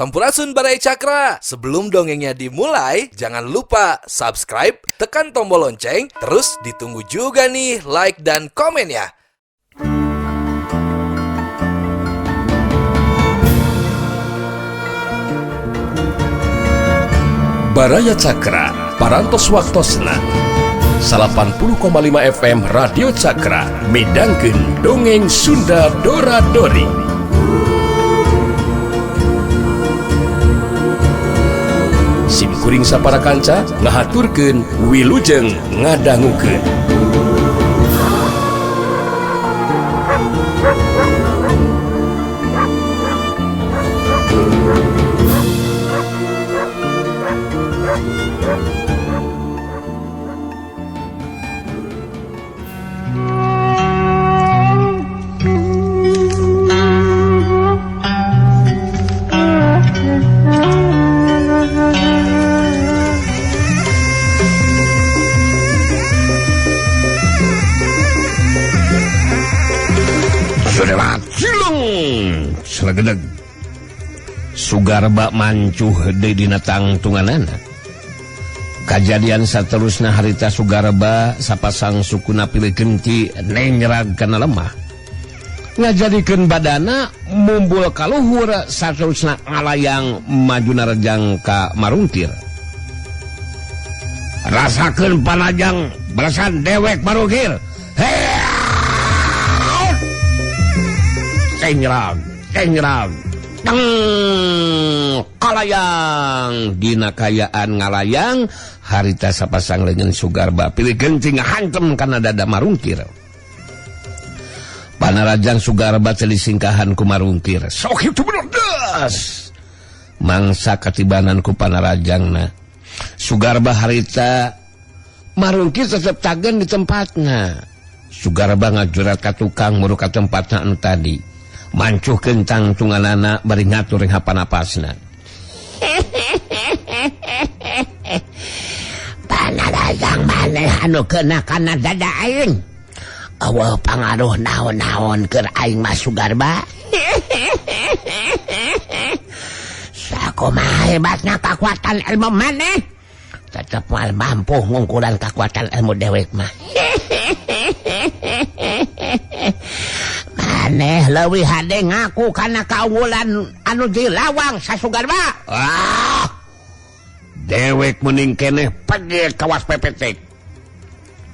Sampurasun Baraya Cakra. Sebelum dongengnya dimulai, jangan lupa subscribe, tekan tombol lonceng, terus ditunggu juga nih like dan komennya. Baraya Cakra, Parantos Waktosna 80,5 FM Radio Cakra midangkeun dongeng Sunda Dora Dori. Sim kuring sapara kanca ngahaturkeun wilujeng ngadangukeun. Slegedeg Sugarba mancuh deui dina tangtunganana. Kajadian saterusna harita Sugarba sapasang sukuna pilih genti nengrag kana lemah. Ngajadikeun badana mumbul ka luhur saterusna ngalayang maju narejang ka Marungkir. Rasakeun panajang balasan dewek Marungkir. Tengrag, tengrag, teng, kalayang, dina kayaan ngalayang, harita sapasang leungeun Sugarba pilih genting hantem kana dada Marungkir. Panarajang Sugarba teu disingkahan ku Marungkir. Sok kitu bener das. Mangsa katibanan ku panarajangna. Sugarba harita Marungkir tetep tagen di tempatna. Sugarba ngajurat ka tukang muru ka tempatna anu tadi. Mancuh kentang tunganana bari ngatur ring hapanapasna. Panarajang maneh anu kena kana dada aing. Eueuh pangaruh naon-naon keur aing mah Sugarba. Sakumaha hebatna kakuatan ilmu maneh, tetep moal mampu ngungkulan kakuatan ilmu dewek mah. Maneh leuwih hade ngaku kana kaunggulan anu dilawang Sasugarba. Ah, dewek mending keneh peget kawas pepetek.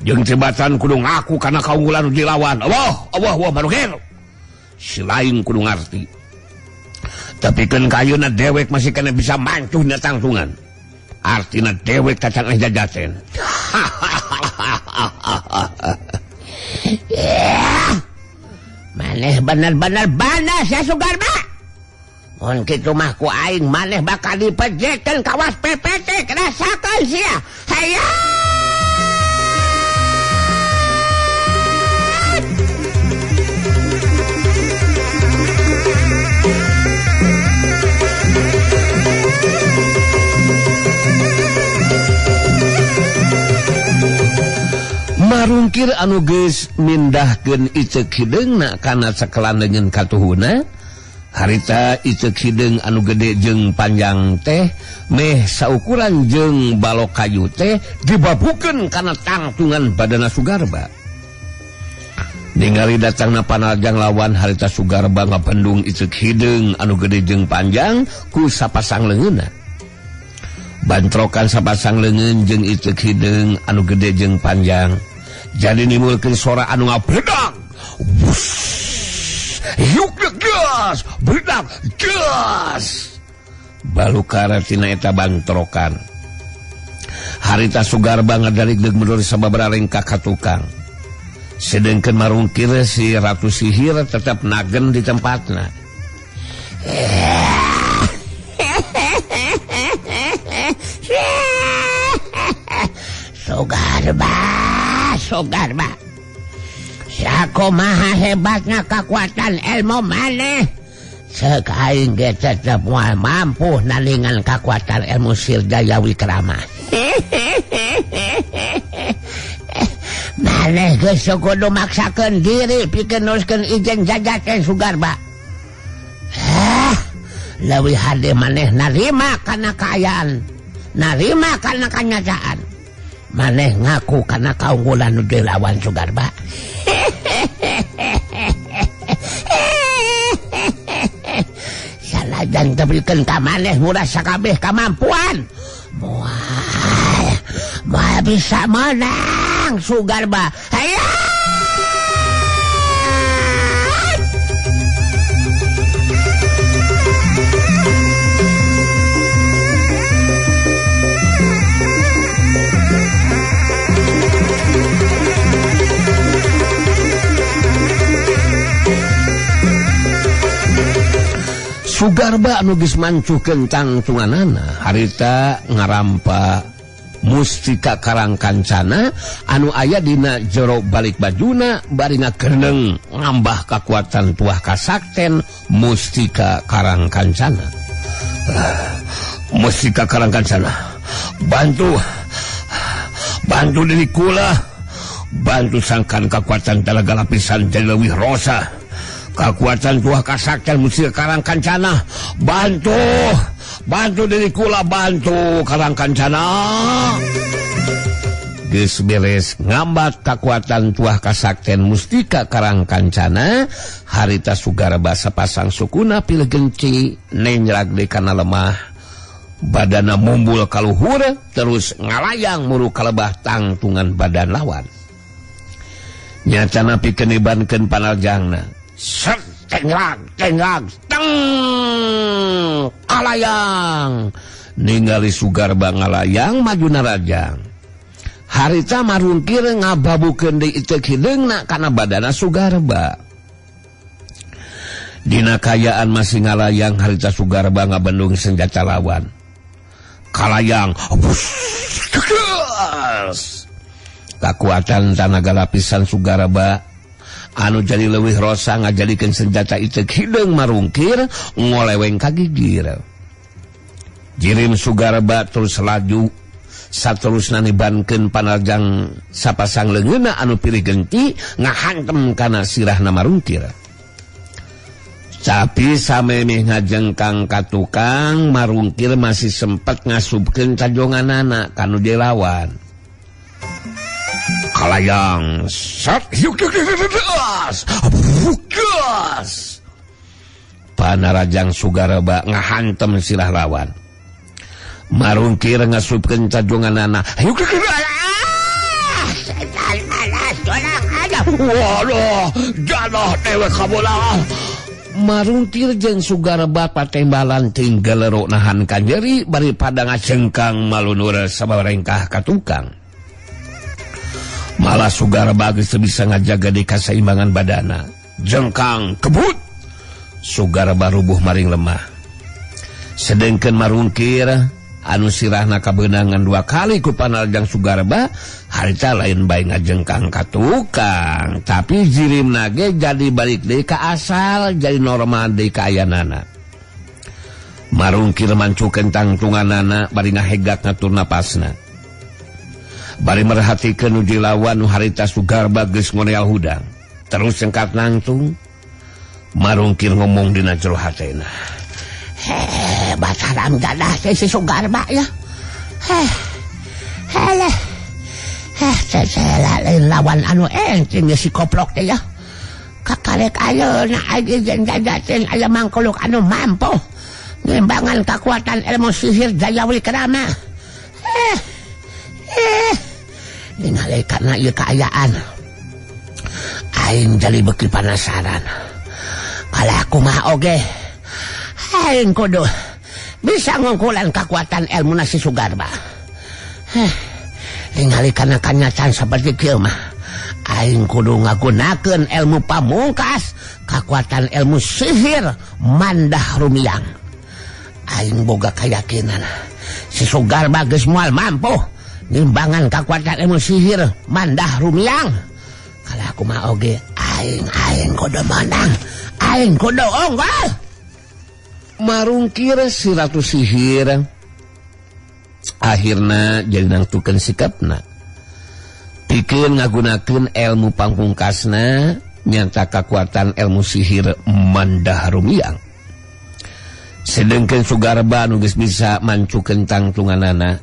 Jeung tibatan kudu ngaku kana kaunggulan anu dilawan. Allah, Allah, wah Marungkir. Si lain kudu ngarti. Tapi keun kayuna dewek masih keneh bisa mancuh dina tangtungan. Artina dewek tacan jajaten. Maneh bener-bener banas ya Sugarba. Mun kitu mah ku aing maneh bakal dipejekeun kawas PPT rasakeun sia. Hayya. Marungkir anu geus mindahkeun iceuk hideungna kana sakelan leungeun katuhuna. Harita iceuk hideung anu gede jeung panjang teh meh saukuran jeung balok kayu teh dibabukeun kana tangtungan badana Sugarba. Ningali datangna panarjang lawan harita Sugarba ngabendung iceuk hideung anu gede jeung panjang ku sapasang leungeunna. Bantrokan sapasang leungeun jeung iceuk hideung anu gede jeung panjang jadi nimbulkeun sora anu ngabredak. Yuk gas, bredak gas. Balukara tina eta bantrokan. Harita Sugarba ngadarik deuk mundur sababaraha lengkah ka tukang. Sedengkeun Marungkir si Ratu Sihir tetap nagen di tempatna. Sugarba, Sugarba, sakumaha hebatna kakuatan ilmu maneh, ceuk aing ge tetep moal mampu nalingan kakuatan ilmu Sir Jaya Wikrama. Maneh geus kudu maksakeun diri pikeun neruskeun ijen jajaten Sugarba. Leuwih hade maneh narima kana kaayaan, narima kana kanyataan. Maneh ngaku kana kaunggulan nu dilawan Sugarba. Sanajan teu ka maneh murah sakabeh kamampuan. Moal bisa menang Sugarba. Hayya! Sugarba anu geus mancuhkeun tangtunganana harita ngarampa mustika Karang Kancana anu aya dina jero balik bajuna bari ngageneng ngambah kakuatan tuah kasakten mustika Karang Kancana. Mustika Karang Kancana, bantu bantu diri kula, bantu sangkan kakuatan talaga lapisan jadi leuwih rosa. Kakuatan tuah kasakten mustika Karang Kancana, bantu bantu diri kula, bantu Karang Kancana. Geus beres ngambat kakuatan tuah kasakten mustika Karang Kancana, harita Sugarba sapasang sukuna pilih genci nenjrag deui kana lemah, badana mumbul kaluhur terus ngalayang muru kalebah tangtungan badan lawan. Nyatana pikeun nibankeun panarjangna. Set tengrag tengrag teng kalayang. Ningali Sugarba ngalayang maju narajang. Harita marungkir ngababukeun deui iteuk hideungna kana badana Sugarba. Dina kayaan masih ngalayang harita Sugarba ngabendung senjata lawan. Kalayang kakuatan tanaga lapisan Sugarba anu jadi leuwih rosa ngajadikeun senjata iteuk hideung marungkir ngoleweng ka gigir. Jirim Sugarba terus laju saterusna nibankeun panarjang sapasang leungeunna anu pilih genti ngahantem kana sirahna marungkir. Tapi samemeh ngajengkang ka tukang marungkir masih sempet ngasubkeun cajonganana kanu dilawan. Kalayang set bukas. Panarajang Sugarba ngahantem sirah lawan. Marungkir ngasupkeun cajonganana. Waduh, janoh dewek kabola. Marungkir jeung Sugarba patembalan tinggal lerok nahan kanjeri bari pada ngacengkang malunur sabarengkah ka tukang. Malah Sugarba geus teu bisa ngajaga di kasaimbangan badana. Jengkang kebut. Sugarba rubuh maring lemah. Sedengkeun marungkir anu sirahna kabeunangan dua kali ku panarjang Sugarba, harita lain bae ngajengkang ka tukang, tapi jirimna ge jadi balik deui ka asal, jadi normal deui kaayanana. Marungkir mancukeun tangtunganana bari ngahegak ngatur napasna. Bari merhatikeun nu dilawan nu harita Sugarba geus ngoreal hudang. Terus sengkat nangtung. Marungkir ngomong dina jero hatena. Hebat haram jadah si Sugarba ya. Heleh. Lain lawan anu encing si koplok teh ya. Kakarek ayeuna aing jeung jajatin aya mangkuluk anu mampu ngimbangan kakuatan ilmu sihir Jaya Wikrama. Ningali kana ieu kaayaan aing jadi beuki panasaran. Kalah kumaha oge aing kudu bisa ngungkulan kakuatan ilmu si Sugarba. Ningali kana kanyataan saperti kieu mah aing kudu ngagunakeun ilmu pamungkas kakuatan ilmu sihir Mandah Rumiang. Aing boga kayakinan si Sugarba geus moal mampu nimbangan kakuatan ilmu sihir Mandah Rumiang. Kalau aku mah oge aing kudu menang, aing kudu unggul. Marungkir si ratu sihir akhirna jadi nangtukeun sikapna. Pikeun ngagunakeun ilmu pangpungkasna nyata kakuatan ilmu sihir Mandah Rumiang. Sedengkeun Sugarba nu geus bisa mancukeun tangtunganana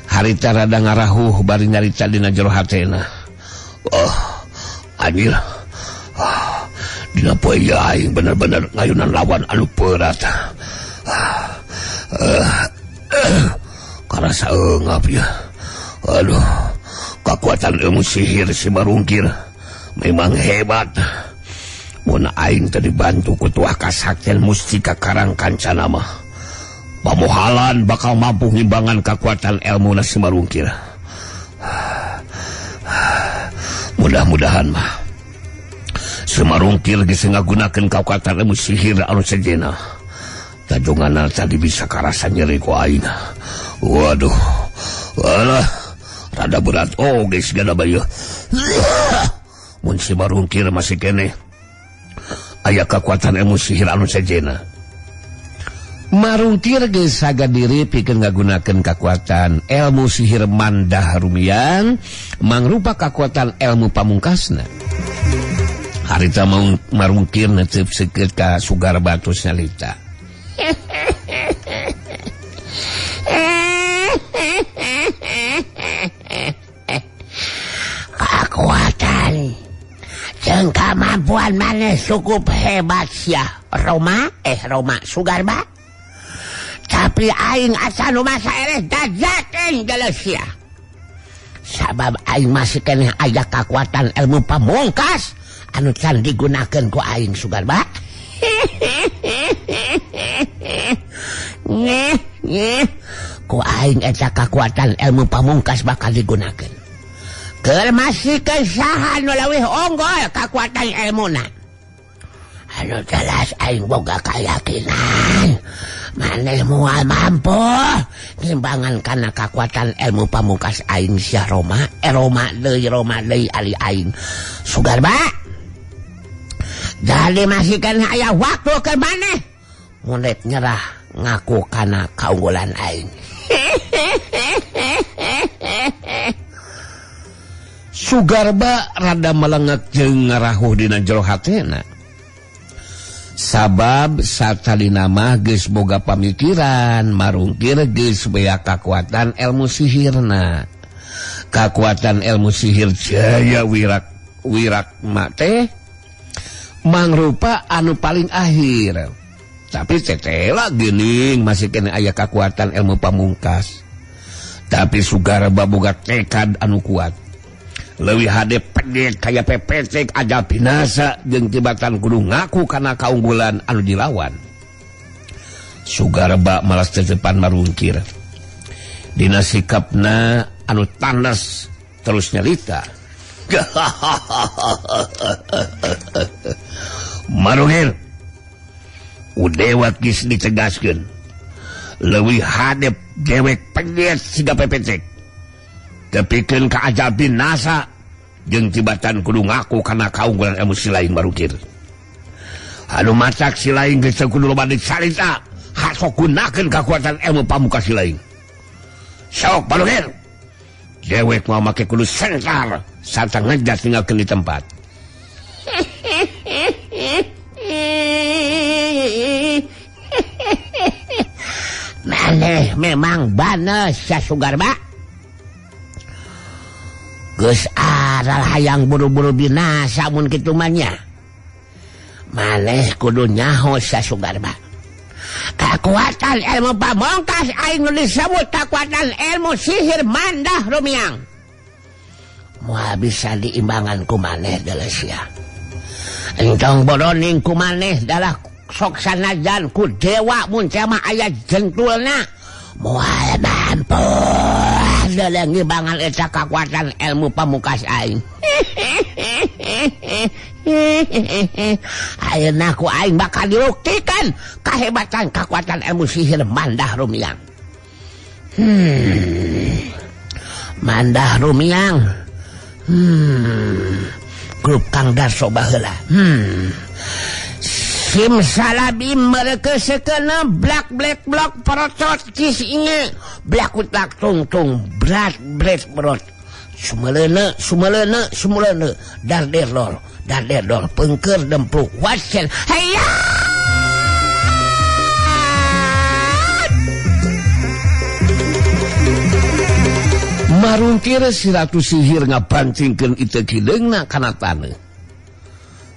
harita rada ngarahuh bari nyarita dina jero hatena. Oh, anjir. Oh, dina poe ieu aing bener-bener ngayunan lawan anu berat. Karasa eungap ya. Aduh, kekuatan ilmu sihir si Marungkir memang hebat. Mun aing teu dibantu ku tuah kasaktian mustika Karang Kancana mah, pamohalan bakal mampu ngimbangan kekuatan ilmu si Marungkir. Mudah-mudahan mah si Marungkir geus ngagunakeun kekuatan ilmu sihir anu sejenna. Tajongana tadi bisa karasa nyeri ku aing. Waduh, alah, rada berat oge sigana bae. Mun si Marungkir masih keneh aya kekuatan ilmu sihir anu sejenna. Marungkir geus saga diri pikeun ngagunakeun kekuatan ilmu sihir Mandah Rumiang mangrupa kekuatan ilmu pamungkasna. Harita mau Marungkir neuteub seukeut ka Sugarba tos nyalita. Kekuatan jeung kemampuan maneh cukup hebat sia Roma Roma Sugarba. Tapi aing asa nu masa ereh dajakeun geuleuh sia. Sabab aing masih keneh aya kekuatan ilmu pamungkas anu can digunakeun ku aing Sugarba. Nyeh nyeh ku aing eta kekuatan ilmu pamungkas bakal digunakeun. Keur masikeun saha nu leuwih unggul kekuatan ilmuna. Anu jelas aing boga kayakinan maneh moal mampu ngimbangan kana kekuatan ilmu pamungkas aing sia Roma, Roma deui ali aing Sugarba. Jadi masikeun aya waktu keur maneh mun rek nyerah ngaku kana kaunggulan aing. Sugarba rada melengek jeung ngarahuh dina jero hatena. Sabab satadina mah geus boga pamikiran, Marungkir geus bea kakuatan ilmu sihirna. Kakuatan ilmu sihir Jaya Wirak Wirakma teh mangrupa anu paling akhir. Tapi tetela geuning masih kene aya kakuatan ilmu pamungkas. Tapi Sugarba boga tekad anu kuat. Leuwih hade pedet kaya pepecek aja binasa jeung tibatan kudu ngaku kana kaunggulan anu dilawan. Sugarba malas tetepan Marungkir. Dina sikapna anu tanes terus nyarita. Marungkir, udewat geus ditegaskeun. Leuwih hade dewek pedet siga pepecek. Tepikeun ka ajal binasa jeung tibatan kudu ngaku kana kaunggulan ilmu si lain Marungkir. Anu macak si lain geus teu kudu loba dicarita, hasok gunakeun kakuatan ilmu pamungkas si lain. Sok Marungkir, dewek mau make kudu sentar sarta ngejas tinggalkeun di tempat. Maneh memang banes sia Sugarba. Geus aral hayang buru-buru binasa mun kitu mah nya. Maneh kudu nyaho sia Sugarba. Kekuatan ilmu pamungkas aing nu disebut kekuatan ilmu sihir Mandah Rumiang. Moal bisa diimbangan ku maneh deuleuh sia. Entong boroning ku maneh dalah sok sanajan ku dewa mun teh mah aya jentulna. Moal mampu deuleuh ngimbangan eta kekuatan ilmu pamungkas aing. Ayeuna ku aing bakal dibuktikan kahebatan kekuatan ilmu sihir Mandah Rumiang. Mandah Rumiang. Grup Kang Darso baheula. Simsalabim mereka sekena blak blek blok perocot kis inge blakutak tung tung brat bret brot sumelene sumelene sumelene darder lor darder dor pengker dempluk watsen hayya. Marungkir si ratu sihir ngabantingkeun iteuk hideungna kana taneuh.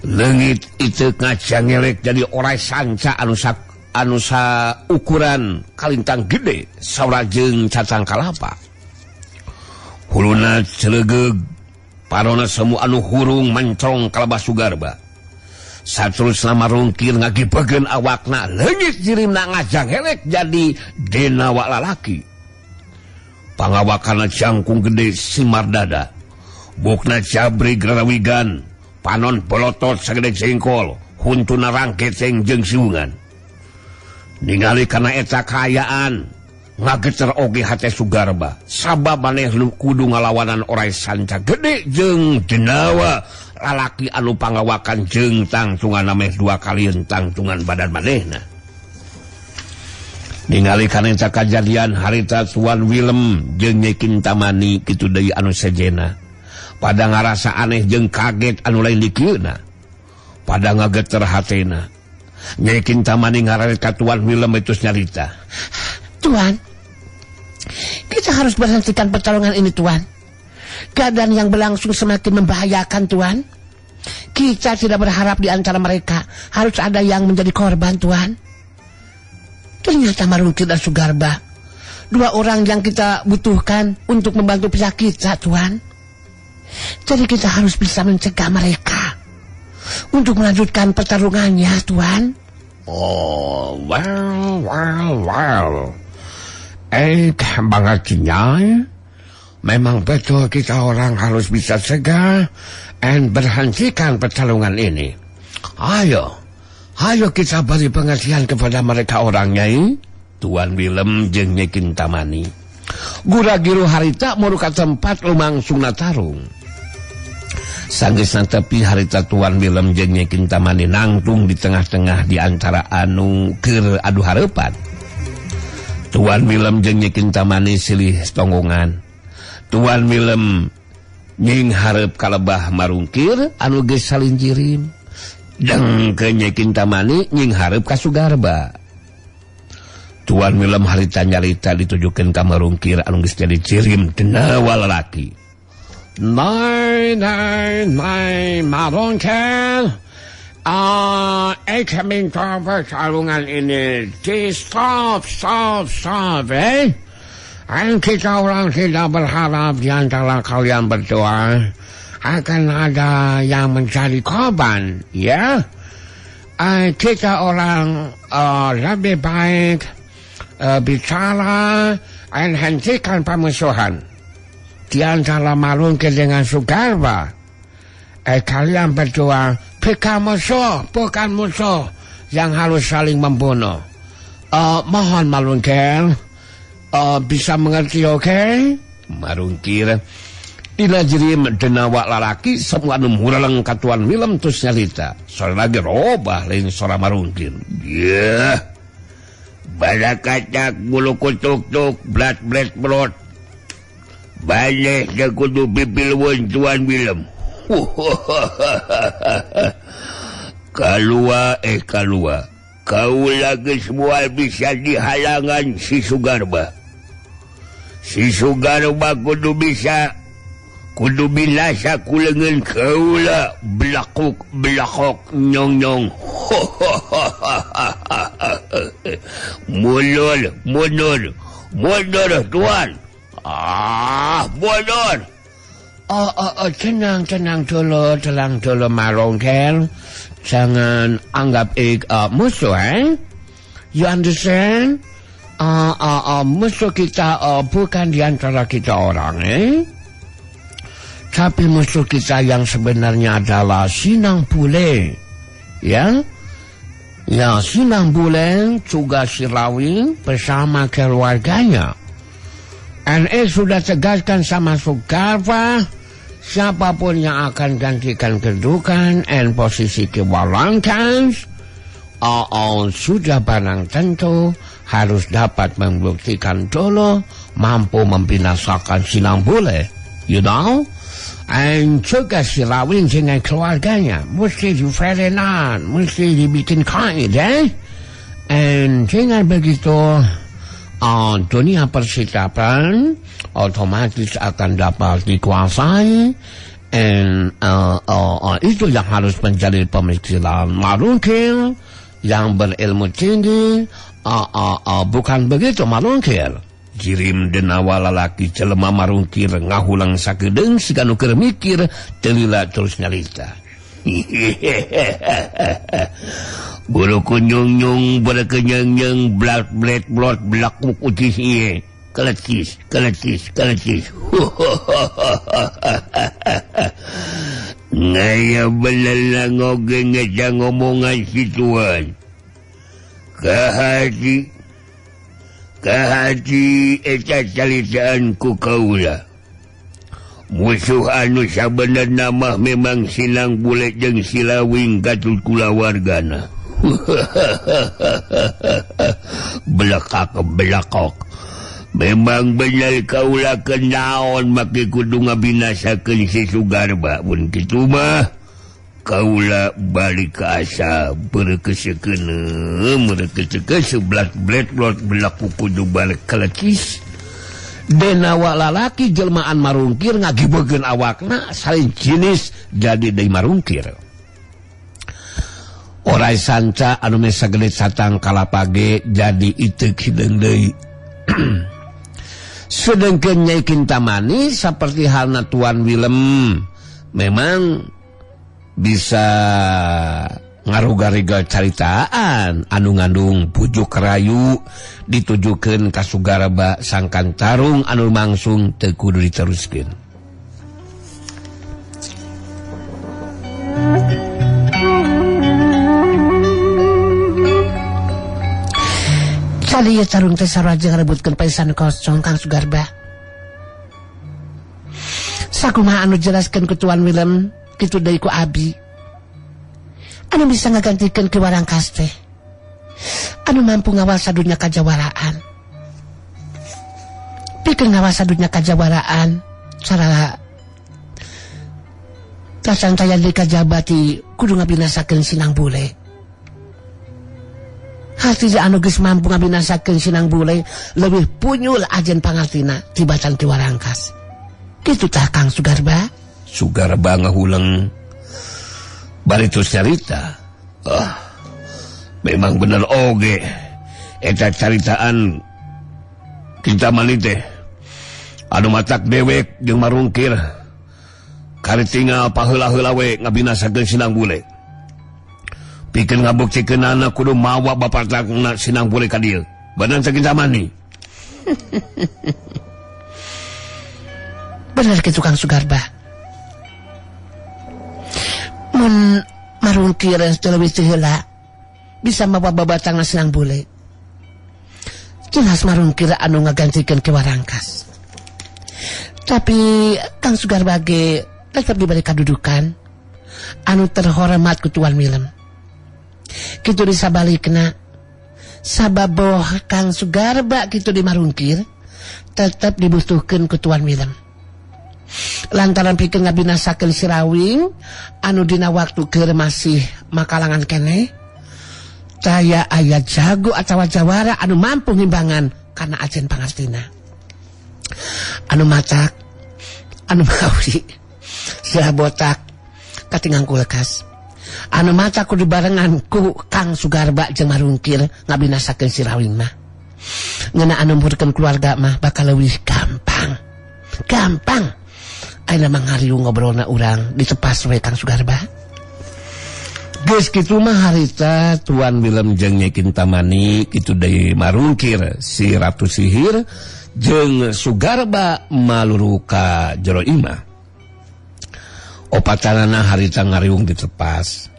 Leungit iteuk ngajangelek jadi orai sanca anu saukuran kalintang gede saura jeung cacang kalapa. Huluna celegeug, parona semu anu hurung mencrong kalabah Sugarba. Saterusna marungkir ngagibegeun awakna, leungit jirimna ngajangelek jadi denawa lalaki. Pangawakana jangkung gede simar dada, bukna jabri grarawigan, panon bolotot sagede jengkol, huntuna rangkeceng jeung siungan. Ningali kana eta kaayaan, ngageter oge hate Sugarba, sabab maneh kudu ngalawanan orai sanca gede jeung denawa lalaki anu pangawakan jeung tangtungan ameh dua kali tangtungan badan manehna. Ningali kana eta kajadian harita Tuan Willem jeung Nyai Kintamani kitu deui anu sejena. Pada ngarasa aneh jeung kaget anu lain dikieuna. Pada ngageter hatena. Nyai Kintamani ngararet ka Tuan Willem itu nyarita. Tuan, kita harus berhentikan pertarungan ini, Tuan. Keadaan yang berlangsung semakin membahayakan, Tuan. Kita tidak berharap di antara mereka harus ada yang menjadi korban, Tuan. Ternyata Marungkir dan Sugarba, dua orang yang kita butuhkan untuk membantu pihak kita, Tuan. Jadi kita harus bisa mencegah mereka untuk melanjutkan pertarungannya, Tuan. Oh, well, well, well. Bangetnya, memang betul kita orang harus bisa cegah dan berhentikan pertarungan ini. Ayo, ayo kita beri pengertian kepada mereka orangnya. Tuan Willem jeung Nyai Kintamani. Gura-giru harita muruka tempat lumangsungna tarung. Sanggeusna tepi harita Tuan Willem jeung Nyai Kintamani nangtung di tengah-tengah di antara anu keur adu hareupan. Tuan Willem jeung Nyai Kintamani silih tonggongan. Tuan Willem nying hareup kalebah marungkir anu geus salinjirim. Deng ke Nyai Kintamani nying hareup ka Sugarba. Tuan Willem harita nyarita ditujukeun ka marungkir anu geus jadi jirim denawa lalaki. Nai nai nai Marungkir, ik minta pertarungan ini di stop stop stop, eh? Dan kita orang tidak berharap di antara kalian berdua akan ada yang menjadi korban, ya? Kita orang lebih baik bicara dan hentikan permusuhan di antara Marungkir dengan Sugarba. Kalian berdua bukan musuh, bukan musuh yang harus saling membunuh. Mohon Marungkir bisa mengerti, oke? Okay? Marungkir dina jirim denawa lalaki semua anu mureleng ka Tuan Willem terus nyarita. Sore lagi robah lain sora Marungkir. Yeah. Balakacak bulu kutuk-tuk blat-blat brot. Banyak kudu pipilweun Tuan Willem. Kalua kalua. Kaula geus moal bisa dihalangan si Sugarba. Si Sugarba kudu bisa kudu binasa ku leungeun kaula belakuk belakok nyong nyong. Mundur mundur mundur Tuan. Ah, mundur. Oh, tenang, tenang dulu Marungkir. Jangan anggap ik musuh, eh? You understand? Musuh kita bukan di antara kita orang, eh? Tapi musuh kita yang sebenarnya adalah Sinang Bule, ya? Ya, Sinang Bule juga Sirawi bersama keluarganya. NE sudah tegaskan sama Sugarba, siapapun yang akan gantikan kedudukan dan posisi Ki Warangkans, sudah barang tentu harus dapat membuktikan dulu mampu membinasakan Sinang Bule, you know? And juga Sirawin dengan keluarganya mesti diferenan, mesti dibikin kait, eh? And dengan begitu, Dunia persikapan otomatis akan dapat dikuasai. And itu yang harus menjadi pemikiran Marungkir yang berilmu tinggi. Bukan begitu Marungkir. Jirim denawa lalaki jelema Marungkir ngahulang sakedeung siga nu keur mikir teu lila terus nyarita. Buru kunyung-nyung berkenyeng-nyeng blak blek blot blak ucis ieu kelecis kelecis kelecis. Ngaya belelang oge ngeja ngomongan situan. Kahati kahati eta caritaan ku kaula. Musuh anu sabenerna mah memang Sinang Bule jeung Silawing katut kulawargana. Belakak belakok. Memang bener kaula kenaon make kudu ngabinasakeun si Sugarba mun kitu mah. Kaula balik ka asa berkesekeun merkesekeun sebelas blet blot belaku kudu balik kelecis. Denawa lalaki jelmaan Marungkir ngagibegeun awakna salin jinis jadi deui Marungkir. Orai sanca anu mesa gelit satang kalapage jadi iteuk hideung deui. Sedengkeun Nyai Kintamani saperti halna Tuan Willem memang bisa ngaruga-riga caritaan anu ngandung pujuk rayu ditujukeun ka Sugarba sangkan tarung anu mangsung teu kudu diteruskeun. Cali tarung teh sarua jeung ngarebutkeun paisan kosong Kang Sugarba. Sakumaha anu jelaskeun ku Tuan Willem kitu deui ku abi. Anu bisa ngagantikeun Ki Warangkas teh. Anu mampu ngawal sadunya kajawaraan. Pikeun ngawal sadunya kajawaraan, sarana tasantaya di kajabati kudu ngabinasakeun Sinang Bule. Hati anu geus mampu ngabinasakeun Sinang Bule leuwih punyul ajen pangartina tibatan Ki Warangkas. Kitu tah Kang Sugarba. Sugarba ngahuleng bari terus carita. Memang bener oge eta caritaan Kintamani teh anu matak dewek jeung Marungkir kari tinggal paheula-heula we ngabinasakeun Sinang Bule. Pikeun ngabuktikeunana kudu mawa bapatakna Sinang Bule ka dieu. Bener teh Kintamani. Bener kitu Kang Sugarba. Mun Marungkir teu leuwih teu heula bisa mawa babatangna Sinang Bule. Jelas Marungkir anu ngagantikeun Ki Warangkas. Tapi Kang Sugarba ge tetep diberi kadudukan anu terhormat ku Tuan Willem. Kitu disabalikna sababoh Kang Sugarba kitu di Marungkir tetep dibutuhkeun ku Tuan Willem. Lantaran pikeun ngabinasakeun Sirawing anu dina waktu keur masih makalangan keneh taya aya jago atawa jawara anu mampu ngimbangan kana ajen pangastina. Anu matak anu mawi sirah botak katingang kulkas. Anu matak kudu barengan ku Kang Sugarba jeung Marungkir ngabinasakeun Sirawing mah. Ngeuna anu murkeun keluarga mah bakal leuwih gampang. Gampang. Ayeuna mah ngariung ngobrolna urang ditepas we Kang Sugarba. Geus kitu mah harita Tuan Willem jeung Nyai Kintamani kitu deui Marungkir si Ratu Sihir jeung Sugarba maluru ka jero imah. Opatanana harita ngariung ditepas.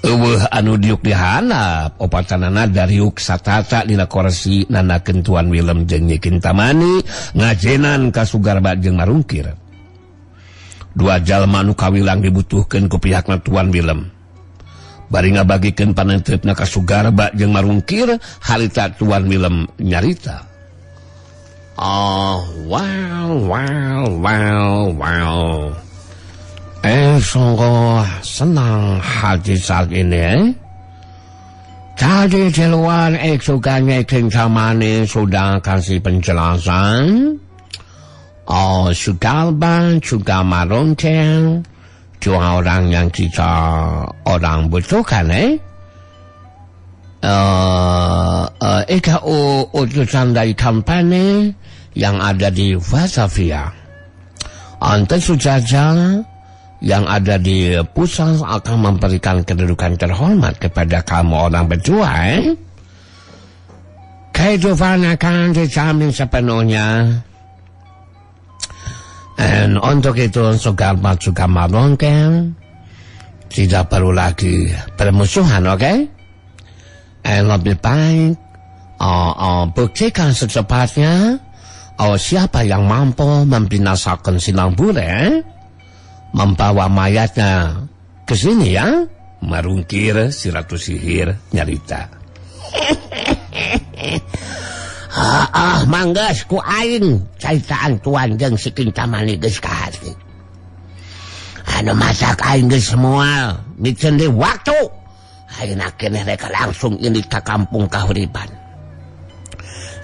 Eueuh anu diuk dihandap opatanana dariuk satata dina korsi nanakeun Tuan Willem jeung Nyai Kintamani ngajenan ka Sugarba jeung Marungkir. Dua jalma anu kawilang dibutuhkeun ku pihakna Tuan Willem. Bari ngabagikeun panenteupna ka Sugarba jeung Marungkir harita Tuan Willem nyarita. Oh, wow wow wow wow. Sungguh senang hati saat ini. Tadi di luar eksukannya Kintamani sudah kasih penjelasan. Oh, Sugarba juga Marungkir, dua orang yang kita orang butuhkan, Ika utusan dari company yang ada di Batavia. Tentu saja yang ada di pusat akan memberikan kedudukan terhormat kepada kamu orang berdua. Kehidupan akan dijamin sepenuhnya. Dan untuk itu Sugarba juga Marungkir tidak perlu lagi permusuhan, oke? Okay? Lebih baik buktikan secepatnya siapa yang mampu membinasakan Sinang Bule, membawa mayatnya ke sini ya. Marungkir si Ratu Sihir nyarita. Manggas ku aing caitaan tuan jeung si Kintamani geus kahati. Anu masak aing geus moal mikeun deui waktu. Ayeuna keneh rek langsung ini ka kampung Kahuripan.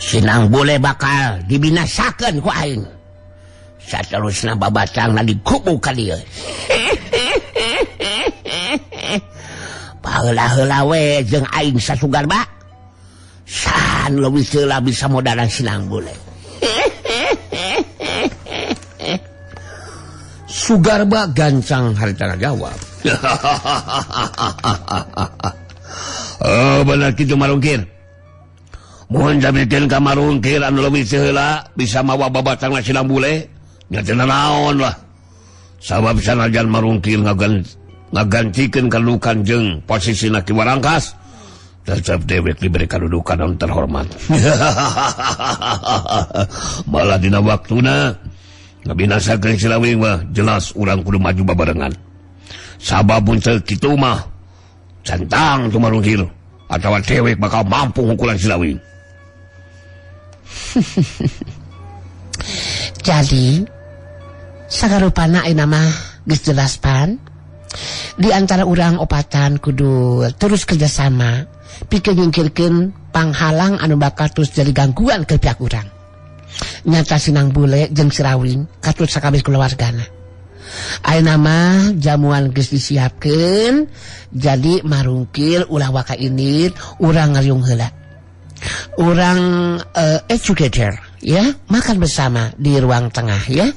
Sinang Bule bakal dibinasakeun ku aing. Saterusna babatangna dikubu ka dieu. Baheula-heula we jeung aing Sasugarba. San leuwih heula bisa modalan Sinang Bule. Sugarba gancang harita jawab. Oh, bener kitu Marungkir. Mun jamikeun ka Marungkir anu leuwih heula bisa mawa babatangna Sinang Bule, nya teu naon lah. Sabab sanajan Marungkir ngagantikeun kadudukan jeung posisina Ki Warangkas, tetap dewek diberi kedudukan anu terhormat. Malah dina waktuna ngabinasakeun Silawing mah jelas urang kudu maju babarengan. Sabab mun teu kitu mah centang tu Marungkir atawa dewek bakal mampu ngukulan Silawing. Jadi sagarupana ayeuna mah geus jelas pan. Di antara urang opatan kudu terus kerjasama pikeun nyingkirkeun panghalang anu bakal terus jadi gangguan ke pihak urang. Nyata Sinang Bule jeung Sirawing katut sakabeh kulawargana. Ayeuna mah jamuan geus disiapkeun, jadi Marungkir ulah waka ini urang ngariung heula. Urang educator ya, makan bersama di ruang tengah ya.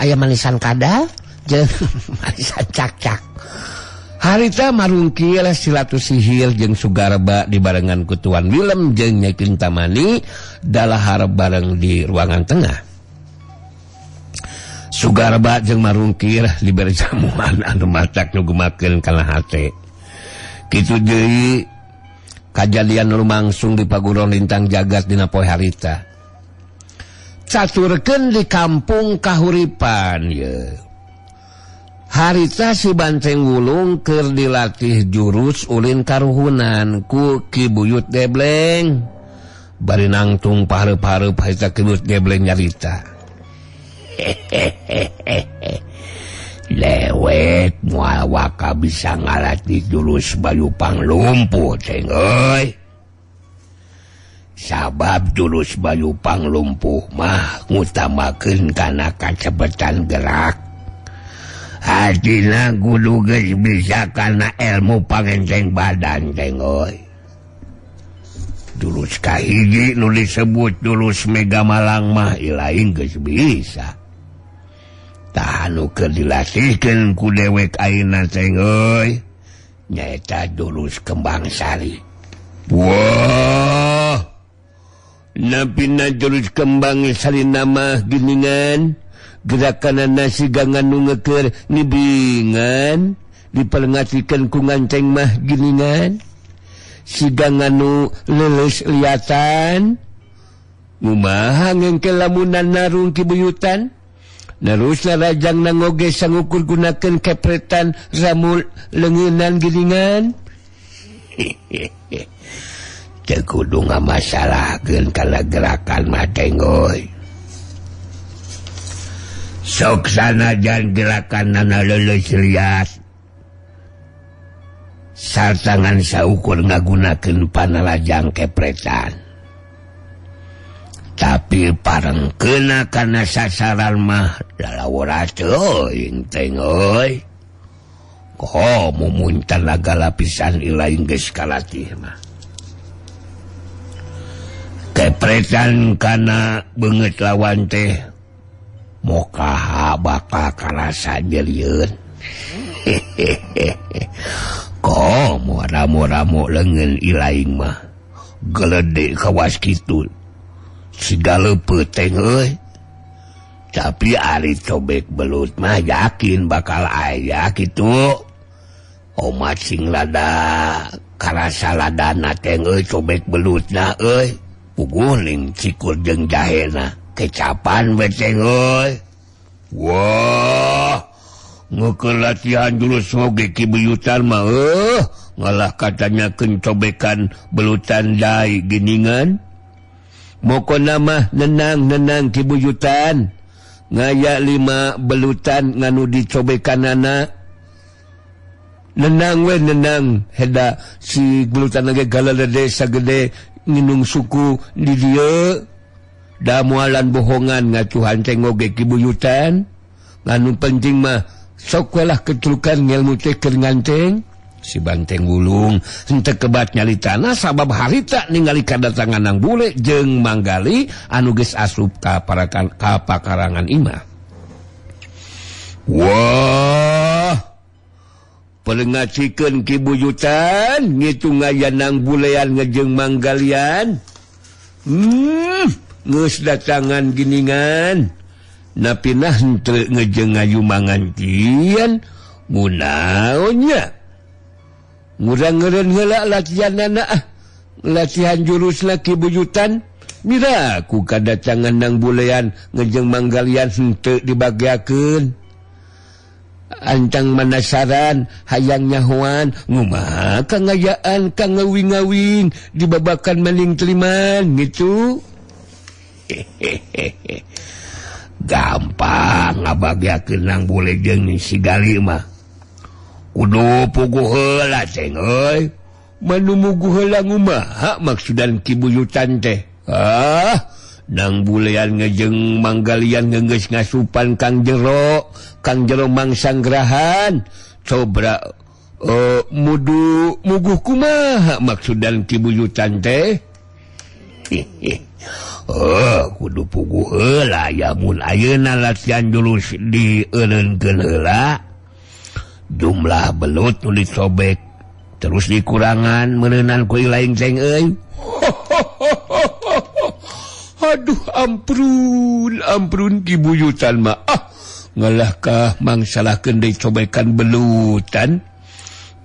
Aya manisan kadal jeung manisan cakcak. Harita Marungkir si Ratu Sihir jeung Sugarba dibarengan ku Tuan Willem jeung Nyai Kintamani dalahar bareng di ruangan tengah. Sugarba jeung Marungkir diberi jamuan anu matak nu gumakeun kana hate. Kitu deui kajadian lumangsung di Paguron Lintang Jagat dina poe harita. Caturkeun di kampung Kahuripan ye. Harita si Banteng Wulung keur dilatih jurus ulin karuhunan ku Ki Buyut Debleng. Bari nangtung pahareup-hareup harita Ki Buyut Debleng nyarita. Lewek moal waka bisa ngalatih jurus Bayu Panglumpuh teh euy. Sabab jurus Bayu Panglumpuh mah ngutamakeun kana kacepetan gerak. Artina kudu geus bisa kana ilmu pangenteng badan teh euy. Jurus kahiji nu disebut jurus Mega Malang mah ilaing geus bisa. Tah anu keur dilatihkeun ku dewek ayeuna teh euy nyaeta jurus Kembang Sari. Wah, napina jurus Kembang Sari mah geuningan gerakan nasi gangan nu ngeukeur ngibingan diperngatikan ku nganceng mah geuningan sigangan nu leuleus liatan kumaha ngengkel lamunan narung kibuyutan narus larajang nangoge sangukur gunakeun kepretan ramul leungeunan geuningan. Teu kudu ngamasalahkeun kana gerakan mah teh euy. Sok sanajan gerakan nana leuleus liat Sartangan saukur ngagunakeun panalajang kepretan. Tapi pareng kena kana sasaran mah lalawara teuing teh euy. Komo mun tanaga lapisan ilaing geus kalatih mah. Kepretan kana beungeut lawan teh mokaha bakal karasa nyerieun. Komo ramo-ramo leungeun ilaing mah geledek kawas kitu. Siga leupeut teh euy. Tapi ari cobek belut mah yakin bakal aya kitu. Omat sing lada karasa ladana teh euy cobek belutna euy. Puguling cikur jeung jahena kecapan we teh euy. Wah, ngeukeun latihan jurus oge ki buyutan mah euy, ngalah katanyakeun cobekan belutan dai giningan. Mokona mah nenang-nenang ki buyutan. Ngaya 5 belutan nganu dicobekanana. Nenang we nenang heda si belutan ge galalede sagede nginung suku di dieu. Da moalan bohongan ngacuhan teh oge ki buyutan. Nganu penting mah sok we lah ketrukan ngelmu teh keur nganteng. Si Banteng Wulung henteu kebat nyalitana sabab harita ningali kadatangan nang bule jeung Manggali anu geus asup ka pakarangan imah. Wah, pelengacikeun ki buyutan ngitung aya nang bulean ngejeng Manggalian. Geus datangan giningan. Napinah henteu ngejeng ngayu mangantian munaonnya. Ngurang-ngeureun heula latihanana ah. Latihan jurus laki buyutan. Mira ku kadatangan nang bulean ngejeng Manggalian henteu dibagiakeun. Antang manasaran hayang nyahoan ngumaha kangayaan kang ngawing-ngawing dibabakan maling teriman gitu. Gampang ngabagiakeun nang bule jeung si Gali mah. Kudu puguh heula ceng euy. Manu muguh heula ngumaha maksudan ki buyutan teh. Ah, nang bulean ngejeng Manggalian geus ngasupan Kang Jero mangsanggrahan. Cobra mudu muguh kumaha maksudan ki buyutan teh. Oh, kudu puguh heula ya mun ayeuna latihan jurus dieureunkeun heula. Jumlah belut nu disobek terus dikurangan meureunan ku ilaing ceng euy. Aduh amprun amprun ki buyutan mah. Ah, ngalahkah mangsalahkeun deui cobekan belutan.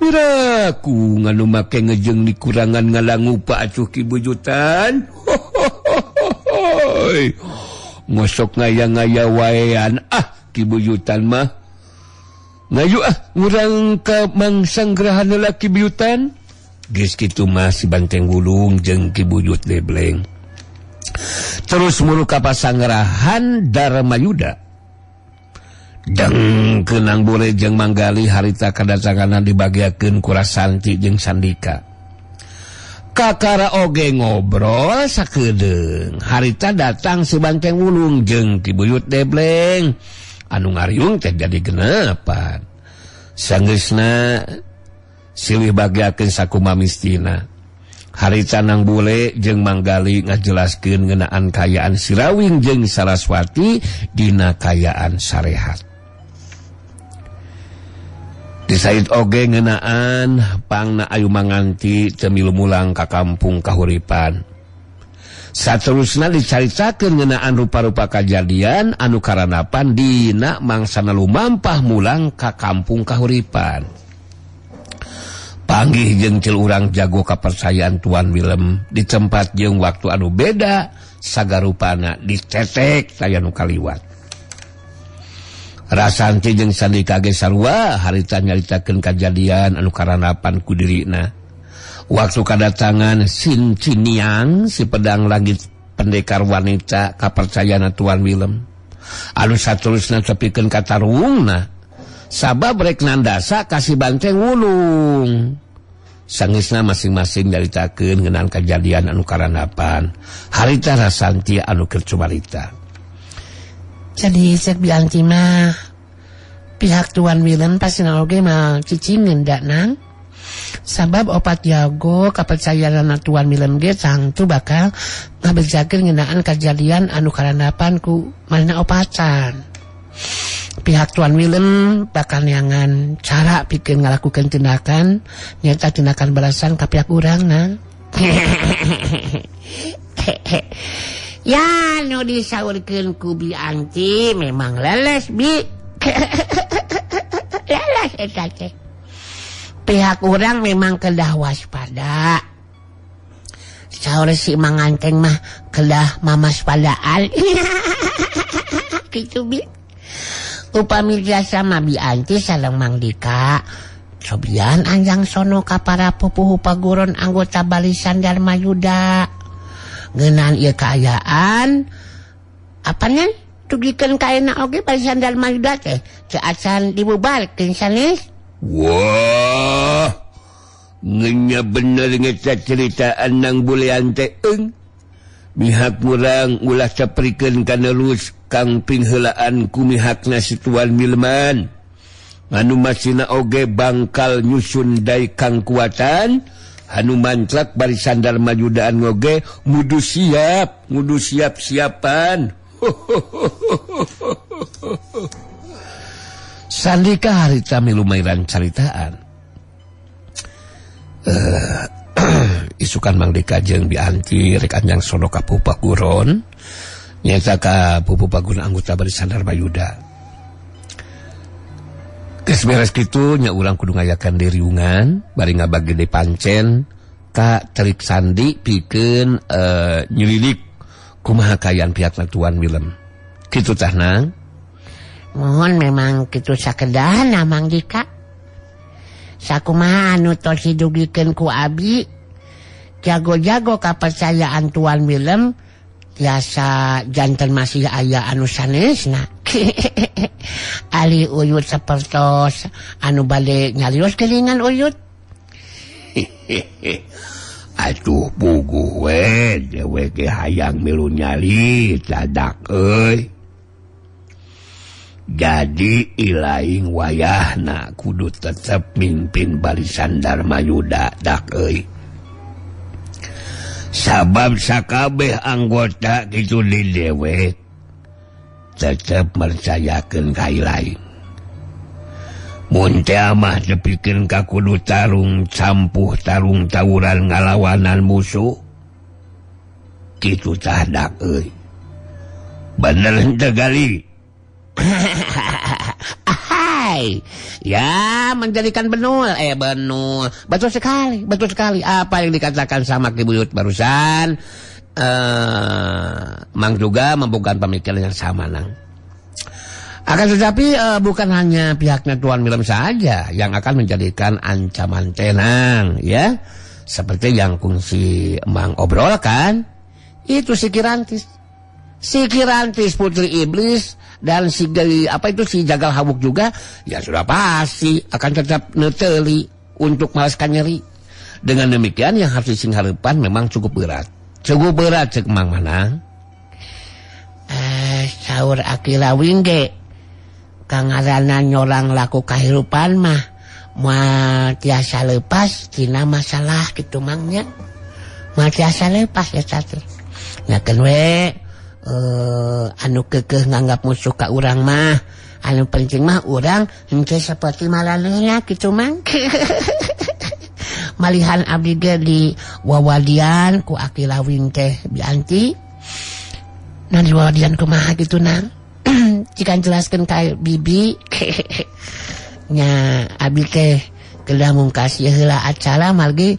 Miraku nganu make ngejeng dikurangan ngalangupa atuh ki buyutan. Ngosok ngaya-ngaya waean ah ki buyutan mah. Ngayu ah ngurang ka mangsanggrahan heula ki buyutan. Geus kitu mah si Banteng Wulung jeung Ki Buyut Debleng. Terus muru ka pasangrahan Darmayuda. Deng keunang bule jeung Manggali harita kadatanganna dibagiakeun ku Rasanti jeung Sandika. Kakara oge ngobrol sakedeung. Harita datang si Banteng Wulung jeung Ki Buyut Debleng. Anu ngariung teh jadi genepan. Sanggeusna silih bagiakeun sakumaha mistina. Harita nang bule jeung Manggali ngajelaskeun ngeunaan kayaan Sirawing jeung Saraswati dina kayaan sarehat. Disaid oge ngeunaan pangna ayu manganti teu milu mulang ka kampung kahuripan. Saterusna dicaritakeun ngeunaan rupa-rupa kajadian anu karanapan dina mangsana lumampah mulang ka kampung kahuripan. Panggih jeung cil urang jago kapercayaan Tuan Willem di tempat jeung waktu anu beda sagarupana dicetek saya nu kaliwat. Rasanti jeung Sandika ge sarua harita nyaritakeun kajadian anu karanapan ku dirina. Waktu kadatangan Sin Ciniang si pedang langit pendekar wanita kapercayaan Tuan Willem. Anu saterusna tepikeun ka tarungna. Sabab rek nandasa ka si Banteng Wulung. Sangeusna masing-masing nyaritakeun ngeunaan kajadian anu karandapan harita Rasanti anu keur cumarita. Jadi cek Bianti mah pihak Tuan Willem pasti oge mah cicingin dak nang. Sabab opat jago kapercayaan Tuan Willem ge tangtu bakal ngabejakeun ngeunaan kajadian anu karandapan ku manehna opatan. Pihak Tuan Willem bakal neangan cara pikeun ngalakukeun tindakan nyata tindakan balasan ka pihak urang nang. Ya nu disaurkeun ku Bianti memang leles bi. Leles eta teh. Pihak urang memang kedah waspada. Saur si Manganteng mah kedah mamaspadaan. Kitu bi. Upami jasa mah Bianti sareng Mang Dika cobian anjang sono ka para pupuhu paguron anggota barisan Dharma Yuda ngeunaan ieu kaayaan apanya dugikeun kaena oge barisan Dharma Yuda teh teu acan dibubarkeun sanes. Wah, ngenya bener ngeta ceritaan nang bulean teh eung. Mihak urang ulah caprikeun kana lus kang pingheulaan ku mihakna si Tuan Milman. Anu masina oge bangkal nyusun dai kang kuatan, anu mantlak barisan Dharma Yudaan oge mudu siap siapan. Sandika harita milumairan caritaan. Isukan Mang Dika jeung Bianti rek anjang sono ka Pupaguron nyaeta ka Pupaguron anggota barisan Dharma Yuda. Geus beres kitu nya urang kudu ngayakan diriungan bari ngabagi deui pancen ka Terik Sandi pikeun nyelidik kumaha kaayaan pihak Tuan Willem. Kitu tah nang. Mohon memang kitu sakedahna Mang Dika. Sakumaha anu tos didugikeun ku abi jago-jago kapercayaan Tuan Willem tiasa janten masih aya anu sanesna. Ali uyut sapertos anu bade nyarios geuningan uyut. Atuh puguh we dewe ge hayang milu nyali dadak euy. Jadi ilaing wayahna kudu tetep mimpin barisan Dharma Yuda dak euy. Sabab sakabeh anggota kitu di dewek tetep mercayakeun ka ilaing. Mun teh mah tepikeun ka kudu tarung campuh tarung tawuran ngalawanan musuh. Kitu tah dak euy. Bener henteu gali? Hai, ya menjadikan benul, benul. Betul sekali, betul sekali. Apa yang dikatakan sama Ki Buyut barusan, Mang juga membuka pemikiran yang sama, Nang. Akan tetapi bukan hanya pihaknya Tuan Willem saja yang akan menjadikan ancaman tenang, ya. Seperti yang kungsi Mang obrolkan, itu si Kirantis. Si Kirantis putri iblis dan si apa itu si Jagal Hawuk juga ya sudah pasti akan tetap neteli untuk malaskan nyeri. Dengan demikian yang harus disingharepan memang cukup berat. Cukup berat cek Mang Manang. Saur Akilawing ge kangarana nyorang laku kahirupan mah moal tiasa lepas tina masalah kitu mangnya. Moal tiasa lepas eta teh. Nyakeun we anu kekeh nganggap musuh ka urang mah anu penting mah urang henteu saperti malalehna kitu mang. Malihan abdi ge di wawadian ku Akilawing teh Bianti. Nah di wawadian kumaha kitu nang. Jika jelaskeun ka bibi nya abdi teh kedah mungkas ieu heula acara margi